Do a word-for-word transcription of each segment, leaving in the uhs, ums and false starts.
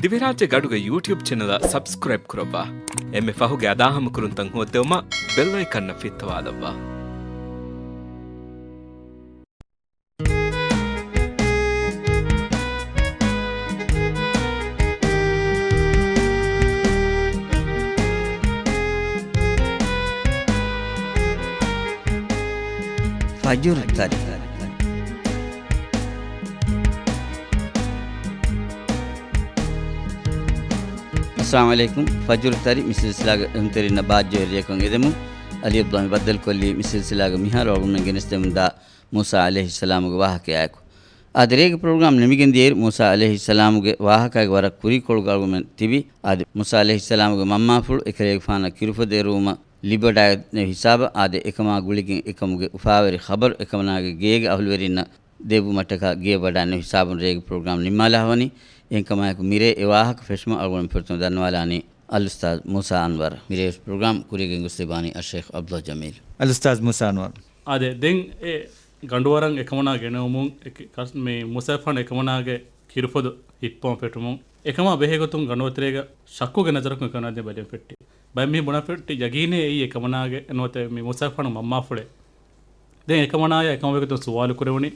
ދިވެހިރާއްޖޭގެ އަޑުގެ ޔޫޓިއުބް ޗެނަލަށް ސަބްސްކްރައިބް ކުރައްވާ. އެންމެ ފަހުގެ އަދާހަމަކުރުންތައް ހޯއްދެވުމަށް ބެލް އައިކަންއަށް ފިއްތަވާލައްވާ. ފަޖުރު ތަރި. އައްސަލާމު ޢަލައިކުމް. ފަޖުރު ތަރި މި ސިލްސިލާގެ އެހުންތެރިންނަށް ބާއްޖަވެރި ލިޔެކޮށް އެދެމުން. އަލީ އަބްދުﷲ މި ބައްދަލުކޮށްލީ މި ސިލްސިލާގެ މިހާރު އަޅުގަނޑުމެން ގެނެސްދެމުންދާ މޫސާ ޢަލައިހިއްސަލާމުގެ ވާހަކަޔާއެކު. އާދެ، ރޭގެ ޕްރޮގްރާމް ނިމިގެން ދިޔައިރު މޫސާ ޢަލައިހިއްސަލާމުގެ ވާހަކާގެ ވަރަށް ކުރީކޮޅުގަ އަޅުގަނޑުމެން ތިބި. އާދެ، މޫސާ ޢަލައިހިއްސަލާމުގެ މަންމާފުޅު އެކަލޭގެފާނަށް ކިރުފޮދު އެރުވުމަށް ލިބިވަޑައިގަތްނެވި ހިސާބަށް، އާދެ، އެކަމާ ގުޅިގެން އެކަމުގެ އުފާވެރި ޚަބަރު އެކަމަނާގެ ގޭގެ އަހުލުވެރިންނަށް ދެއްވުމަށްޓަކާ ގެޔަށް ވަޑައިގަތްނެވި ހިސާބުން ރޭގެ ޕްރޮގްރާމް ނިންމާލާފަވަނީ. އެހެންކަމާއެކު މިރޭ އެ ވާހަކަ ފެށުމަށް އަޅުގަނޑު ފުރަތަމަ ދަންނަވާލާނީ އަލްއުސްތާޛް މޫސާ އަންވަރަށް. މިރޭ ޕްރޮގްރާމް ކުރިއަށް ގެންގޮސްދެއްވާނީ އައްޝައިޚް ޢަބްދުﷲ ޖަމީލް. އަލްއުސްތާޛް މޫސާ އަންވަރު. އާދެ، ދެން އެ ގަނޑުވަރަށް އެކަމަނާ ގެނައުމުން، އެ ކި-، ކަސް-، މި މޫސާފާނު އެކަމަނާގެ ކިރުފޮދު ހިއްޕަވަން ފެށުމުން، އެކަމާ ބެހޭގޮތުން ގަނޑުވަރު ތެރޭގަ ޝައްކުގެ ނަޒަރަކުން އެކަމަނާ ދެން ބަލަން ފެއްޓި. ބައެއް މީހުން ބުނަން ފެއްޓި ޔަގީނޭ އެއީ އެކަމަނާގެ ނުވަތަ މި މޫސާފާނު މަންމާފުޅޭ. ދެން އެކަމަނާޔާ އެކަމަށް ވެގޮތުން ސުވާލު ކުރެވުނީ.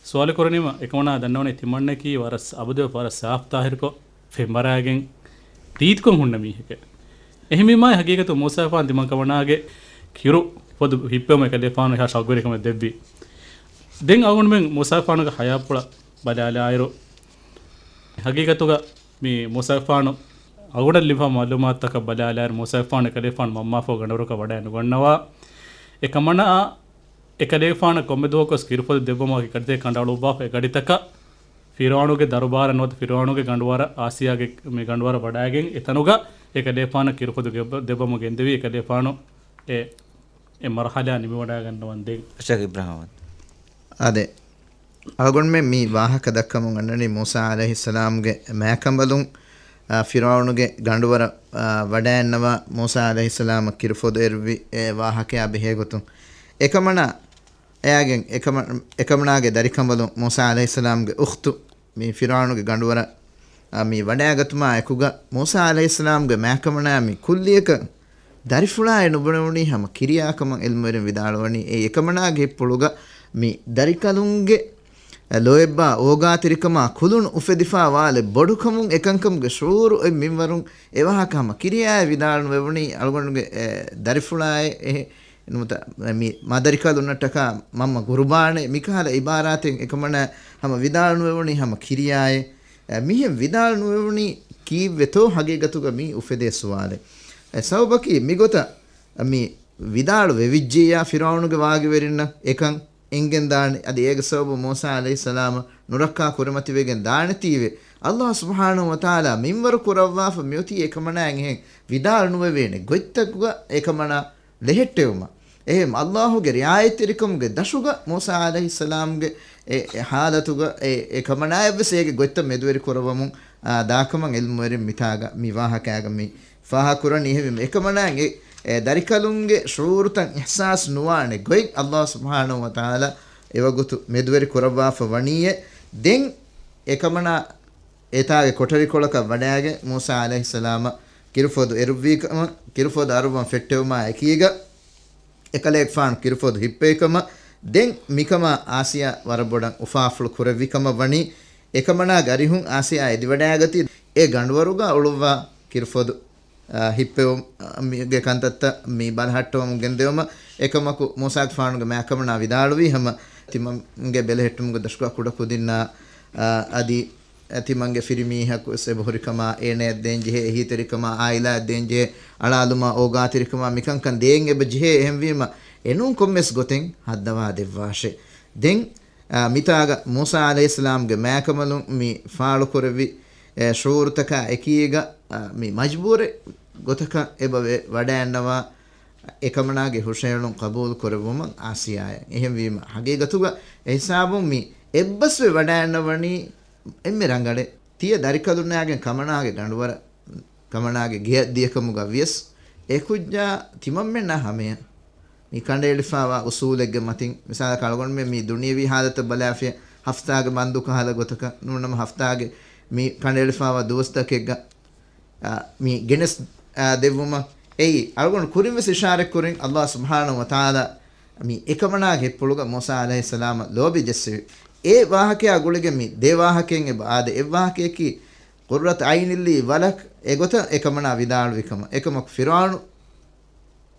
ސުވާލު ކުރަނީމަ އެކަމަނާ ދަންނަވަނީ ތިމަންނަކީ ވަރަށް އަބަދުވެ ވަރަށް ސާފް ތާހިރުކޮށް، ފެންވަރާގެން ރީތިކޮށް ހުންނަ މީހެކޭ. އެހެންވީމާ ހަގީގަތު މޫސާފާނު ތިމަން ކަމަނާގެ ކިރު ފޮދު ހިއްޕެވުމަށް އެކަލޭފާނު އެހާ ޝައުގުވެރިކަމެއް ދެއްވި. ދެން އަޅުގަނޑުމެން މޫސާފާނުގެ ޙަޔާތްޕުޅަށް ބަލާލާއިރު، ހަގީގަތުގަ މި މޫސާފާނު އަޅުގަނޑަށް ލިބިފާ މަޢުލޫމާތުތަކަށް ބަލާލާއިރު، މޫސާފާނު އެކަލޭފާނު މަންމާފަހު ގަނޑުވަރަކަށް ވަޑައެއް ނުގަންނަވާ. އެކަމަނާ އެކަލޭފާނަށް ކޮންމެ ދުވަހަކުވެސް ކިރުފޮދު ދެއްވުމަކީ ގަޑިތައް ކަނޑައަޅުއްވާފަ އެ ގަޑިތަކަށް ފިރުޢައުނުގެ ދަރުބާރަށް ނުވަތަ ފިރުޢައުނުގެ ގަނޑުވަރަށް އާސިޔާގެ މި ގަނޑުވަރަށް ވަޑައިގެން އެތަނުގަ އެކަލޭފާނަށް ކިރުފޮދު ގެއްބަ-، ދެއްވަމުން ގެންދެވި. އެކަލޭފާނު އެ، އެ މަރުޙަލާ ނިމިވަޑައިގަންނަވަން ދެން. ޝައިޚް އިބްރާހިމް. އާދެ، އަޅުގަނޑުމެން މި ވާހަކަ ދައްކަމުން އަންނަނީ މޫސާ ޢަލައިހިއްސަލާމްގެ މާކަނބަލުން، އާ، ފިރުޢައުނުގެ ގަނޑުވަރަށް، އާ، ވަޑައިގަންނަވާ މޫސާ ޢަލައިހިއްސަލާމަށް ކިރުފޮދު އެރުއްވި އެ ވާހަކަޔާ ބެހޭގޮތުން. އެކަމަނާ އެއާގެން އެކަމަ-، އެކަމަނާގެ ދަރިކަނބަލުން މޫސާ ޢަލައިހިއްސަލާމްގެ އުޚްތު މި ފިރުޢައުނުގެ ގަނޑުވަރަށް، އާ، މި ވަޑައިގަތުމާ އެކުގަ މޫސާ ޢަލައިހިއްސަލާމްގެ މާކަމަނާ މި ކުއްލިއަކަށް ދަރިފުޅާއެއް ނުބުނެވުނީ ހަމަ ކިރިޔާކަމަށް ޢިލްމުވެރިން ވިދާޅުވަނީ. އެ އެކަމަނާގެ ހިތްޕުޅުގަ މި ދަރިކަލުންގެ ލޯތްބާ އޯގާތެރިކަމާ ކުލުނު އުފެދިފާ ވާލެއް ބޮޑުކަމުން އެކަންކަމުގެ ޝުޢޫރު އޮތް މިންވަރުން އެވާހަކަ ހަމަ ކިރިޔާއޭ ވިދާޅުނުވެވުނީ. އަޅުގަނޑުގެ އެ ދަރިފުޅާއޭ އެހެ ނުވަތަ މި މަދަރިކަލުންނަށްޓަކާ މަންމަ ގުރުބާނޭ މިކަހަލަ އިބާރާތެއް އެކަމަނާ ހަމަ ވިދާޅުނުވެވުނީ ހަމަ ކިރިޔާއޭ. އެ، މިހެން ވިދާޅުނުވެވުނީ ކީއްވެތޯ ހަގީގަތުގަ މީ އުފެދޭ ސުވާލެއް. އެ ސަބަބަކީ މިގޮތަށް މި ވިދާޅު ވެވިއްޖިއްޔާ ފިރުޢައުނުގެ ވާގިވެރިންނަށް އެކަން އެނގެންދާނެ. އަދި އޭގެ ސަބަބުން މޫސާ ޢަލައިހިއްސަލާމަށް ނުރައްކާ ކުރިމަތިވެގެން ދާނެތީވެ. ﷲ ސުބްޙާނަހޫ ވަތަޢާލާ މިންވަރު ކުރައްވާފަ މިއޮތީ އެކަމަނާއަށް އެހެން ވިދާޅުނުވެވޭނެ ގޮތްތަކުގަ އެކަމަނާ ލެހެއްޓެވުމަށް. އެހެން ﷲ ގެ ރިޢާޔަތްތެރިކަމުގެ ދަށުގަ މޫސާ ޢަލައިހިއްސަލާމްގެ އެ، އެ ޙާލަތުގަ އެ، އެ ކަމަނާޔަށްވެސް އޭގެ ގޮތްތައް މެދުވެރި ކުރައްވަމުން، އާ، ދާކަމަށް ޢިލްމުވެރިން މިތާގަ މި ވާހަކައިގަ މި ފާހަގަކުރަނީ. އެހެންވީމަ އެކަމަނާގެ އެ ދަރިކަލުންގެ ޝުޢޫރުތައް އިޙްސާސް ނުވާނެ ގޮތް ﷲ ސުބްޙާނަހޫ ވަތަޢާލާ އެވަގުތު މެދުވެރި ކުރައްވާފަ ވަނީއޭ. ދެން އެކަމަނާ އެތާގެ ކޮޓަރިކޮޅަކަށް ވަޑައިގެން މޫސާ ޢަލައިހިއްސަލާމަށް ކިރުފޮދު އެރުއްވީ ކަމަށް، ކިރުފޮދު އަރުއްވަން ފެއްޓެވުމާ އެކީގަ އެކަލޭގެފާނު ކިރުފޮދު ހިއްޕެވި ކަމަށް، ދެން މިކަމާ އާސިޔާ ވަރަށް ބޮޑަށް އުފާފުޅު ކުރެއްވި ކަމަށް ވަނީ. އެކަމަނާގެ އަރިހުން އާސިޔާ އެދިވަޑައިގަތީ އެ ގަނޑުވަރުގަ އުޅުއްވާ ކިރުފޮދު، އާ، ހިއްޕެވުމުގެ ކަންތައްތައް މި ބަލަހައްޓަވަމުން ގެންދެވުމަށް. އެކަމަކު މޫސާގެފާނުގެ މާކަމަނާ ވިދާޅުވީ ހަމަ ތިމަންގެ ބެލެހެއްޓުމުގެ ދަށުގަ ކުޑަކުދިންނާ، އާ، އަދި ތިމަންގެ ފިރިމީހަކުވެސް އެބަހުރިކަމާ، އޭނަޔަށް ދޭންޖެހޭ އެހީތެރިކަމާ، އާއިލާއަށް ދޭންޖެހޭ އަޅާލުމާ، އޯގާތެރިކަމާ، މިކަންކަން ދޭން އެބަ ޖެހޭ. އެހެންވީމަ، އެނޫން ކޮންމެސް ގޮތެއް ހައްދަވާ ދެއްވާށޭ. ދެން، އާ، މިތާގަ މޫސާ ޢަލައިހިއްސަލާމްގެ މާކަމަލުން މި ފާޅުކުރެއްވި، އެ، ޝުޢޫރުތަކާ އެކީގަ، އާ، މި މަޖްބޫރެއް ގޮތަކަށް އެބަ ވެ-، ވަޑައިގަންނަވާ، އެކަމަނާގެ ހުށަހެޅުން ޤަބޫލު ކުރެއްވުމަށް އާސިޔާއަށް. އެހެންވީމަ، ހަގީގަތުގަ އެ ހިސާބުން މި އެއްބަސްވެ ވަޑައިގަންނަވަނީ އެންމެ ރަނގަޅެއް. ތިޔަ ދަރިކަލުންނާގެން ކަމަނާގެ ގަނޑުވަރަށް، ކަމަނާގެ ގެޔަށް ދިޔަކަމުގަ ވިޔަސް، އެ ކުއްޖާ ތިމަންމެންނާ ހަމަޔަށް މި ކަނޑައެޅިފައިވާ އުސޫލެއްގެ މަތިން، މިސާލަކަށް އަޅުގަނޑުމެން މި ދުނިޔަވީ ހާލަތަށް ބަލާފިޔަ، ހަފްތާގެ ބަންދު ކަހަލަ ގޮތަކަށް ނޫންނަމަ، ހަފްތާގެ މި ކަނޑައެޅިފައިވާ ދުވަސްތަކެއްގަ، އާ، މި ގެނެސް، އާ، ދެއްވުމަށް. އެއީ، އަޅުގަނޑު ކުރިން ވެސް އިޝާރަތް ކުރިން، ﷲ ސުބްޙާނަހޫ ވަތަޢާލާ މި އެކަމަނާގެ ހިތްޕުޅުގަ މޫސާ ޢަލައިހިއްސަލާމަށް ލޯބި ޖެއްސެވި. އެ ވާހަކަޔާ ގުޅިގެން މި ދެ ވާހަކައިން އެބަ އާދެ، އެއް ވާހަކަޔަކީ ޤުއްރަތު ޢައިނިއްލީ ވަލަކް އެގޮތަށް އެކަމަނާ ވިދާޅުވި ކަމަށް. އެކަމަކު ފިރުޢައުނު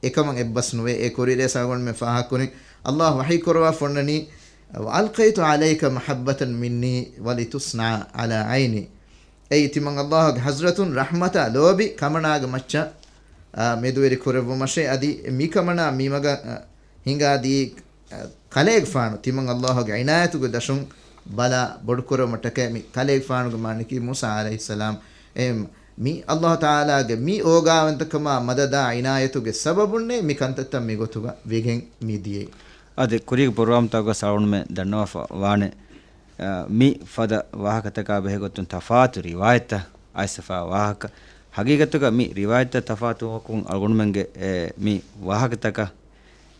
އެކަމަށް އެއްބަސް ނުވޭ. އެ ކުރިއެރޭ އަޅުގަނޑުމެން ފާހަގަކުރިން، ﷲ ވަޙީ ކުރަވާ ފޮންނަނީ، "وألقيت عليك محبة مني ولتصنع على عيني." އެއީ ތިމަން ﷲ ގެ ޙަޟްރަތުން ރަޙްމަތާ ލޯބި ކަމަނާގެ މައްޗަށް، އާ، މެދުވެރި ކުރެއްވުމަށޭ. އަދި މި ކަމަނާ މި މަގަށް، އާ، ހިނގާދީ، އާ، ކަލޭގެފާނު ތިމަން ﷲ ގެ ޢިނާޔަތުގެ ދަށުން ބަލާ ބޮޑުކުރުމަށްޓަކައި. މި ކަލޭގެފާނުގެ މާނައަކީ މޫސާ ޢަލައިހިއްސަލާމް. އެ މި ﷲ ތަޢާލާގެ މި އޯގާވަންތަކަމާ މަދަދާ ޢިނާޔަތުގެ ސަބަބުންނޭ މި ކަންތައްތައް މިގޮތުގަ ވެގެން މި ދިޔައީ. އަދި ކުރީގެ ޕްރޮގްރާމްތަކުގަ އަޅުގަނޑުމެން ދަންނަވާފަ ވާނެ، އަ، މި ފަދަ ވާހަކަތަކާ ބެހޭގޮތުން ތަފާތު ރިވާޔަތްތައް އައިސްފަ ވާހަކަ. ހަގީގަތުގަ މި ރިވާޔަތްތައް ތަފާތުވުމަކުން އަޅުގަނޑުމެންގެ، އެ، މި ވާހަކަތަކަށް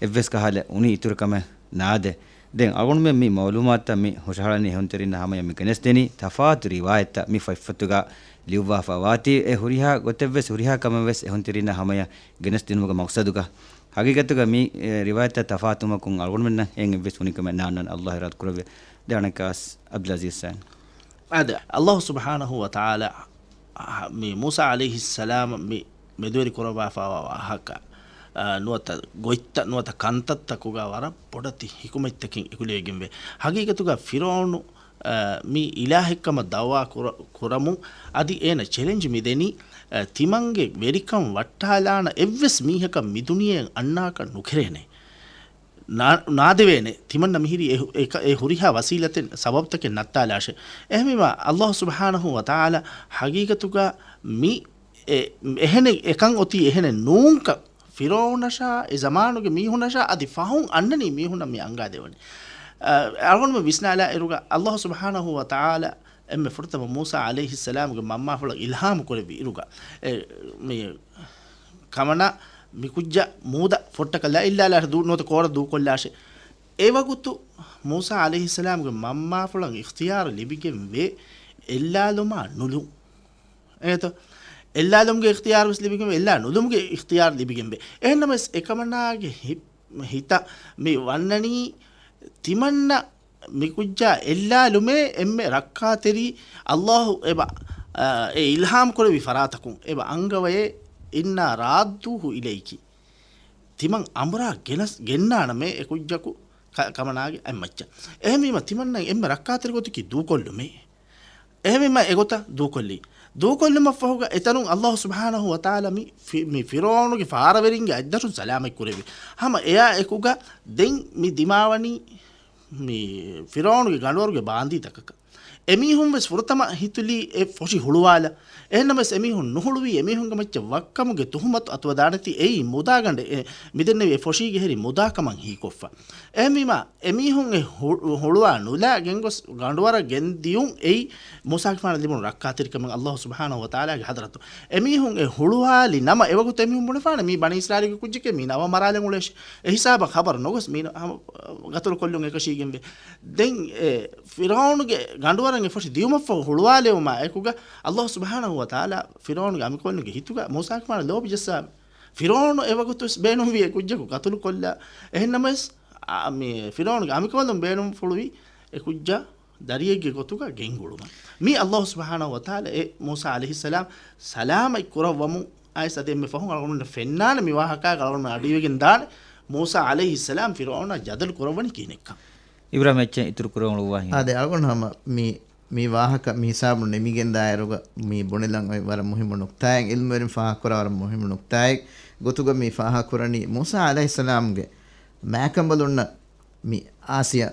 އެއްވެސް ކަހަލަ އުނި އިތުރުކަމެއް ނާދޭ. ދެން އަޅުގަނޑުމެން މި މަޢުލޫމާތުތައް މި ހުށަހަޅަނީ އެހުންތެރިންނާ ހަމަޔަށް މި ގެނެސްދެނީ ތަފާތު ރިވާޔަތްތައް މި ފޮތްފޮތުގަ ލިޔުއްވާފަ ވާތީ، އެ ހުރިހާ ގޮތެއްވެސް ހުރިހާ ކަމެއްވެސް އެހުންތެރިންނާ ހަމަޔަށް ގެނެސްދިނުމުގެ މަޤްޞަދުގަ. ހަގީގަތުގަ މި، އެ، ރިވާޔަތްތައް ތަފާތުވުމަކުން އަޅުގަނޑުމެންނަށް އެހެން އެއްވެސް އުނިކަމެއް ނާންނާނެ، ﷲ އިރާދަ ކުރެއްވިއްޔާ. ދެން އަނެއްކާވެސް ޢަބްދުލް ޢަޒީޒް ޙުސައިން. އާދެ، ﷲ ސުބްޙާނަހޫ ވަތަޢާލާ، އަ، މި މޫސާ ޢަލައިހިއްސަލާމަށް މި މެދުވެރި ކުރައްވާފައިވާ ވާހަކަ، އަ، ނުވަތަ ގޮތްތައް، ނުވަތަ ކަންތައްތަކުގަ ވަރަށް ބޮޑެތި ޙިކުމަތްތަކެއް އެކުލެވިގެންވޭ. ހަގީގަތުގަ ފިރުޢައުނު، އަ، މި އިލާހެއްކަމަށް ދަޢުވާ ކުރ-، ކުރަމުން އަދި އޭނަ ޗެލެންޖް މި ދެނީ، އަ، ތިމަންގެ ވެރިކަން ވައްޓާލާނަ އެއްވެސް މީހަކަށް މި ދުނިޔެއަށް އަންނާކަށް ނުކެރޭނެ. ނާ-، ނާދެވޭނެ. ތިމަންނަ މިހިރީ އެ ހު-، އެ ކަ-، އެ ހުރިހާ ވަސީލަތެއް ސަބަބުތަކެއް ނައްތާލާށޭ. އެހެންވީމާ، ﷲ ސުބްޙާނަހޫ ވަތަޢާލާ ހަގީގަތުގަ މި އެ-، އެހެނެއް އެކަން އޮތީ އެހެނެއް ނޫންކަން ފިރުޢައުނަށާ، އެ ޒަމާނުގެ މީހުނަށާ އަދި ފަހުން އަންނަނީ މީހުންނަށް މި އަންގާދެވުނީ. އަ، އަޅުގަނޑުމެން ވިސްނާލާ އިރުގަ، ﷲ ސުބްޙާނަހޫ ވަތަޢާލާ އެންމެ ފުރަތަމަ މޫސާ ޢަލައިހިއްސަލާމުގެ މަންމާފުޅަށް އިލްހާމު ކުރެއްވި އިރުގަ، އެ، މި ކަމަނާ މިކުއްޖާ މޫދަ ފޮއްޓަކަށް ލައިއްލާލާށޭ، ދޫ-، ނުވަތަ ކޯރަށް ދޫކޮށްލާށޭ. އެވަގުތު މޫސާ ޢަލައިހިއްސަލާމުގެ މަންމާފުޅަށް އިޚްތިޔާރު ލިބިގެންވޭ އެއްލާލުމާ ނުލުން. އެހެންތޯ؟ އެއްލާލުމުގެ އިޚްތިޔާރު ވެސް ލިބިގެންވޭ، އެއްލާ ނުލުމުގެ އިޚްތިޔާރު ލިބިގެންވޭ. އެހެންނަމަވެސް އެކަމަނާގެ ހި-، ހިތަށް މި ވަންނަނީ ތިމަންނަ މިކުއްޖާ އެއްލާލުމޭ އެންމެ ރައްކާތެރި ﷲ އެބަ، އަ، އެ އިލްހާމް ކުރެއްވި ފަރާތަކުން އެބަ އަންގަވައޭ، إنا رادوه إليك. ތިމަން އަނބުރާ ގެނަސް، ގެންނާނަމޭ އެ ކުއްޖަކު ކަ-، ކަމަނާގެ އަތްމައްޗަށް. އެހެންވީމަ ތިމަންނަ އެންމެ ރައްކާތެރި ގޮތަކީ ދޫކޮށްލުމޭ. އެހެންވީމަ އެގޮތަށް ދޫކޮށްލީ. ދޫކޮށްލުމަށްފަހުގަ އެތަނުން ﷲ ސުބްޙާނަހޫ ވަތަޢާލާ މި ފި-، މި ފިރުޢައުނުގެ ފާރަވެރިންގެ އަތްދަށުން ސަލާމަތް ކުރެއްވި. ހަމަ އެއާ އެކުގަ ދެން މި ދިމާވަނީ މި ފިރުޢައުނުގެ ގަނޑުވަރުގެ ބާންދީތަކަކަށް. އެމީހުން ވެސް ފުރަތަމަ ހިތުލީ އެ ފޮށި ހުޅުވާލަ. އެހެންނަމަވެސް އެމީހުން ނުހުޅުވީ، އެމީހުންގެ މައްޗަށް ވައްކަމުގެ ތުހުމަތު އަތުވެދާނެތީ އެއީ މުދާގަނޑެއް، އެ މިދެންނެވި އެ ފޮށީގެ ހެރި މުދާކަމަށް ހީކޮށްފަ. އެހެންވީމާ، އެމީހުން އެ ހު-، ހުޅުވާ ނުލާ ގެންގޮސް ގަނޑުވަރަށް ގެންދިޔުން އެއީ މޫސާގެފާނަށް ލިބުނު ރައްކާތެރިކަމެއް ﷲ ސުބްޙާނަހޫ ވަތަޢާލާގެ ޙަޟްރަތު. އެމީހުން އެ ހުޅުވާލި ނަމަ، އެވަގުތު އެމީހުން ބުނެފާނެ މީ ބަނީ އިސްރާއީލުގެ ކުއްޖެކޭ، މީ ނަވަ މަރާލެއް އުޅޭށި. އެ ހިސާބަށް ޚަބަރު ނުގޮސް މީ ހަމަ ގަތުލު ކޮށްލުން އެކަށީގެންވޭ. ދެން އެ ފިރުޢައުނުގެ ގަނޑުވަރަށް އެ ފޮށި ދިޔުމަށްފަހު ހުޅުވާލެވުމާ އެކުގަ ﷲ ސުބްޙާނަހޫ ވަތަޢާލާ ފިރުޢައުނުގެ އަނބިކޮޅުންގެ ހިތުގަ މޫސާގެފާނަށް ލޯބި ޖައްސާ، ފިރުޢައުނު އެވަގުތުވެސް ބޭނުންވީ އެ ކުއްޖަކު ގަތުލުކޮށްލާ. އެހެންނަމަވެސް، އާ، މި ފިރުޢައުނުގެ އަނބިކޮޅުން ބޭނުންފުޅުވީ އެ ކުއްޖާ ދަރިއެއްގެ ގޮތުގަ ގެންގުޅުމަށް. މީ ﷲ ސުބްޙާނަހޫ ވަތަޢާލާ އެ މޫސާ ޢަލައިހިއްސަލާމް ސަލާމަތް ކުރައްވަމުން އައިސް އަދި އެންމެ ފަހުން އަޅުގަނޑު ފެންނާނެ މި ވާހަކާގަ އަޅުގަނޑު އަޑުއިވިގެން ދާނެ މޫސާ ޢަލައިހިއްސަލާމް ފިރުޢައުނާ ޖަދަލު ކުރައްވަނީ ކިހިނެއްކަން. އިބްރާހިމް އެއްޗެއް އިތުރު ކުރަން އުޅުއްވާ ހިނގާ. އާދެ، އަޅުގަނޑު ހަމަ މި، މި ވާހަކަ މި ހިސާބުން ނިމިގެންދާއިރުގަ މި ބުނެލަން އޮތް ވަރަށް މުހިއްމު ނުކްތާއެއް، ޢިލްމުވެރިން ފާހަގަކުރާ ވަރަށް މުހިއްމު ނުކްތާއެއް. ގޮތުގަ މި ފާހަގަކުރަނީ މޫސާ ޢަލައިހިއްސަލާމްގެ މާކަނބަލުންނަށް މި އާސިޔާ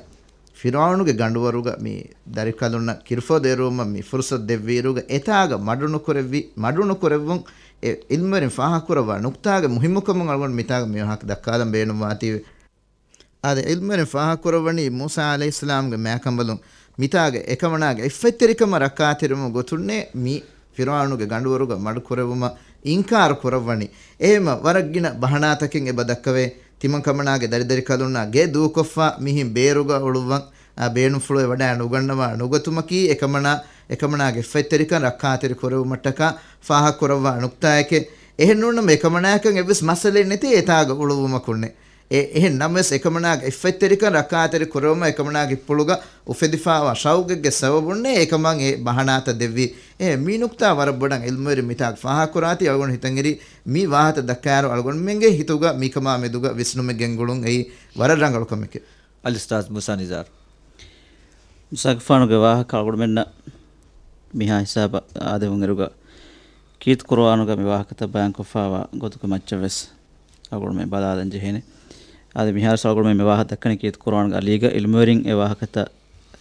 ފިރުޢައުނުގެ ގަނޑުވަރުގަ މި ދަރިކަލުންނަށް ކިރުފޮދު އެރުވުމަށް މި ފުރުޞަތު ދެއްވިއިރުގަ އެތާގަ މަޑުނުކުރެއްވި، މަޑުނުކުރެއްވުން އެ ޢިލްމުވެރިން ފާހަގަކުރައްވާ ނުކްތާގެ މުހިއްމުކަމުން އަޅުގަނޑު މިތާގަ މި ވާހަކަ ދައްކާލަން ބޭނުންވާތީވެ. އާދެ، ޢިލްމުވެރިން ފާހަގަކުރައްވަނީ މޫސާ ޢަލައިހިއްސަލާމްގެ މާކަނބަލުން މިތާގަ އެކަމަނާގެ އިއްފަތްތެރިކަމަށް ރައްކާތެރިވުމުގެ ގޮތުންނޭ މި ފިރުޢައުނުގެ ގަނޑުވަރުގަ މަޑުކުރެއްވުމަށް އިންކާރު ކުރައްވަނީ. އެހެންމަ ވަރަށް ގިނަ ބަހަނާތަކެއް އެބަ ދައްކަވޭ. ތިމަން ކަމަނާގެ ދަރިދަރިކަލުންނާ ގެ ދޫކޮށްފަ މިހެން ބޭރުގަ އުޅުއްވަން، އާ، ބޭނުންފުޅުވެ ވަޑައި ނުގަންނަވާ ނުގަތުމަކީ އެކަމަނާ އެކަމަނާގެ އިއްފަތްތެރިކަން ރައްކާތެރި ކުރެވުމަށްޓަކާ ފާހަގަކުރައްވާ ނުކްތާއެކޭ. އެހެން ނޫންނަމަ އެކަމަނާއަކަށް އެއްވެސް މައްސަލައެއް ނެތޭ އެތާގަ އުޅުއްވުމަކުންނެއް. އެ، އެހެން ނަމަވެސް އެކަމަނާގެ އިއްފަތްތެރިކަން ރައްކާތެރި ކުރެވުމަށް އެކަމަނާގެ ހިތްޕުޅުގަ އުފެދިފާވާ ޝައުގެއްގެ ސަބަބުންނޭ އެކަމަށް އެ ބަހަނާތައް ދެއްވީ. އެ، މި ނުކްތާ ވަރަށް ބޮޑަށް އިލްމުވެރިން މިތާގަ ފާހަގަކުރާތީ އަޅުގަނޑު ހިތަށް އެރީ މި ވާހަކަ ދައްކާއިރު އަޅުގަނޑުމެންގެ ހިތުގަ މިކަމާ މެދުގަ ވިސްނުމެއް ގެންގުޅުން އެއީ ވަރަށް ރަނގަޅު ކަމެކޭ. އަލްއުސްތާޛް މޫސާ ނިޒާރު. މޫސާގެފާނުގެ ވާހަކަ އަޅުގަނޑުމެންނަށް މިހާ ހިސާބަށް އާދެވުންއިރުގަ ކީރިތި ޤުރުއާނުގަ މި ވާހަކަތައް ބަޔާންކޮށްފާވާ ގޮތުގެ މައްޗަށްވެސް އަޅުގަނޑުމެން ބަލާލަން ޖެހޭނެ. އާދެ، މިހާރު އަޅުގަނޑުމެން މި ވާހަކަ ދައްކަނީ ކީރިތި ޤުރުއާނުގެ އަލީގަ އިލްމުވެރިން އެ ވާހަކަތައް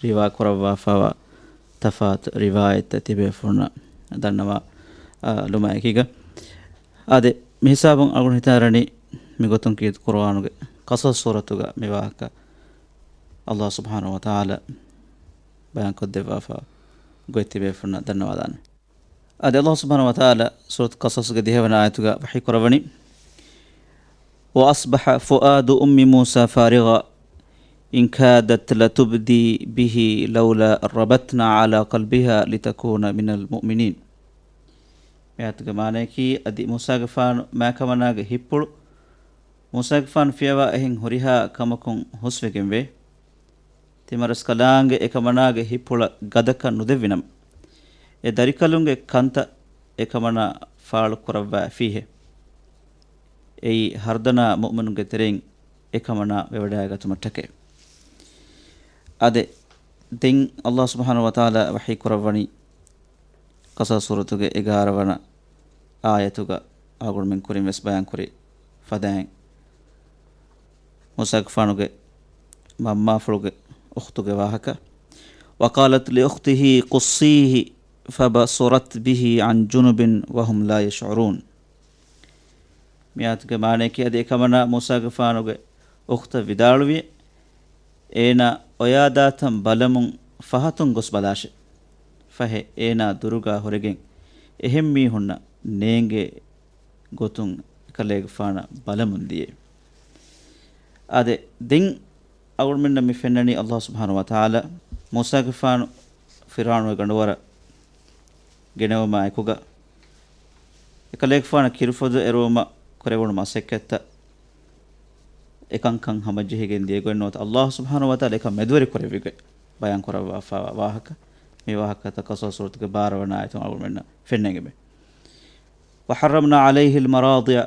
ރިވާ ކުރައްވާފާވާ ތަފާތު ރިވާޔަތްތައް ތިބޭފުޅުންނަށް ދަންނަވާ، އާ، ލުމާއެކީގަ. އާދެ، މިހިސާބުން އަޅުގަނޑު ހިތަށް އަރަނީ މިގޮތުން ކީރިތި ޤުރުއާނުގެ ޤަޞަޞް ސޫރަތުގަ މި ވާހަކަ ﷲ ސުބްޙާނަހޫ ވަތަޢާލާ ބަޔާންކޮށްދެއްވާފާ ގޮތް ތިބޭފުޅުންނަށް ދަންނަވާލާނެ. އަދި ﷲ ސުބްޙާނަހޫ ވަތަޢާލާ ސޫރަތު ޤަޞަޞްގެ ދިހަވަނަ އާޔަތުގަ ވަޙީ ކުރައްވަނީ، وأصبح فؤاد أم موسى فارغا إن كادت لتبدي به لولا أن ربطنا على قلبها لتكون من المؤمنين. މި އާޔަތުގެ މާނަޔަކީ، އަދި މޫސާގެފާނު މާކަމަނާގެ ހިތްޕުޅު މޫސާގެފާނު ފިޔަވާ އެހެން ހުރިހާ ކަމަކުން ހުސްވެގެންވޭ. ތިމަރަސްކަލާނގެ އެކަމަނާގެ ހިތްޕުޅަށް ގަދަކަށް ނުދެއްވިނަމަ، އެ ދަރިކަލުންގެ ކަންތައް އެކަމަނާ ފާޅުކުރައްވާފީހޭ. އެއީ ހަރުދަނާ މުއުމިނުންގެ ތެރެއިން އެކަމަނާ ވެވަޑައިގަތުމަށްޓަކައި. އާދެ، ދެން ﷲ ސުބްޙާނަހޫ ވަތަޢާލާ ވަޙީ ކުރައްވަނީ، ޤަޞަޞް ސޫރަތުގެ އެގާރަ ވަނަ އާޔަތުގަ އަޅުގަނޑުމެން ކުރިން ވެސް ބަޔާންކުރި ފަދައިން، މޫސާގެފާނުގެ މަންމާފުޅުގެ އުޚްތުގެ ވާހަކަ، وقالت لأخته قصيه فبصرت به عن جنب وهم لا يشعرون. މި އާޔަތުގެ މާނަޔަކީ، އަދި އެކަމަނާ މޫސާގެފާނުގެ އުޚްތަށް ވިދާޅުވި، އޭނާ އޮޔާދާތަން ބަލަމުން ފަހަތުން ގޮސް ބަލާށޭ. ފަހެ އޭނާ ދުރުގާ ހުރެގެން އެހެން މީހުންނަށް ނޭނގޭ ގޮތުން އެކަލޭގެފާނަށް ބަލަމުން ދިޔައީ. އާދެ، ދެން އަޅުގަނޑުމެންނަށް މި ފެންނަނީ ﷲ ސުބްޙާނަހޫ ވަތަޢާލާ މޫސާގެފާނު ފިރްޢައުނުގެ ގަނޑުވަރަށް ގެނެވުމާ އެކުގަ، އެކަލޭގެފާނަށް ކިރުފޮދު އެރުވުމަށް ކުރެވުނު މަސައްކަތްތައް އެކަންކަން ހަމަޖެހިގެން ދިޔަ ގޮތް ނުވަތަ، ﷲ ސުބްޙާނަހޫ ވަތަޢާލާ އެކަން މެދުވެރި ކުރެއްވި ގޮތް ބަޔާން ކުރައްވާފާވާ ވާހަކަ، މި ވާހަކަތައް ޤަޞަޞް ސޫރަތުގެ ބާރަ ވަނަ އާޔަތުން އަޅުގަނޑުމެންނަށް ފެންނަން އެބަ. وحرمنا عليه المراضع